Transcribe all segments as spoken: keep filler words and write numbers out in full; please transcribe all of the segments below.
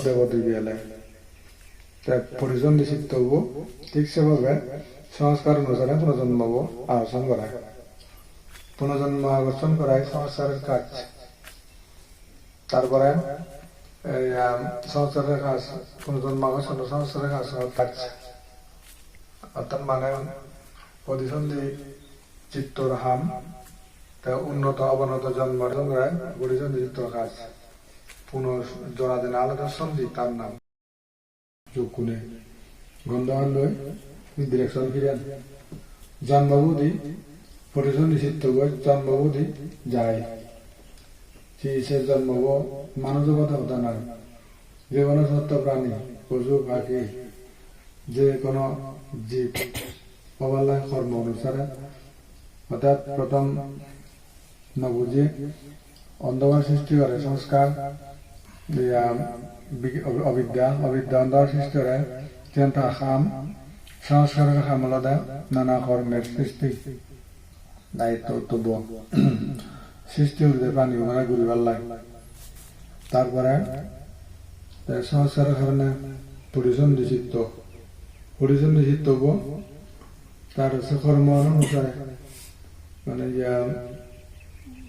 debo dibe ele. Te porisondhi chittobo thik sebhabe sanskar onusare punojonmobo akorson gore. Punojonmo akorson gorai sanskarer kaj. Tarpore, ei, um, sanskarer kaj, punojonmo akorson sanskarer kaj, kaj. Orthat mane porisondhi chittor ham, te unnoto obonoto jonmo songre porisondhi chittor kaj. Puno jora dena olode sondhi tar nam. Jokkune gondo halloi direction piran. Jonmo bodi, porisondhi chitto goi jonmo bodi jai. Hi se jonmobo manuj obode hoda nai. Je hono sotto prani, poju, pakhi, je hono jib, obolla kormo onusare, orthat prothom no buje, ondhokar sristi gore, sanskar, iya, big-, ob-, obidya, obidya ondhokar sristi gore, siyan ta ham, sanskaror ham olode nana kormer sristi. Daitto, hottobbo. Sristi guride prani gunore guribar lai. Tarpore, te sanskar karone porisondhi chitto. Porisondhi chittobo, tar se kormo onusare, mane iya,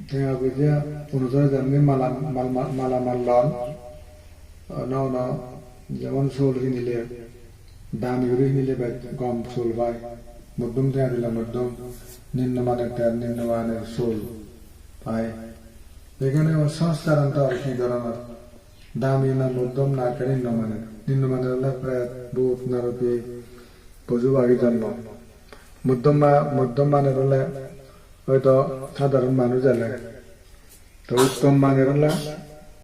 tenga poije onusare jemni mala, mal, mal, mala mal lon, ono ono jemon sol hinile, dami guri hinile bej gom sol pai. Moddom tenga dile moddom, nimno maner tenga nimno maner sol pai. Ekhane o sanskar onto ar hi dhoronor? Dami na moddom na ekke nimno maner? Nimno maner ole pret, bhut, naroti, poju pagi jonmo. Moddom ma-, moddom maner ole hoito sadharon manuj ele. To uttom maner ole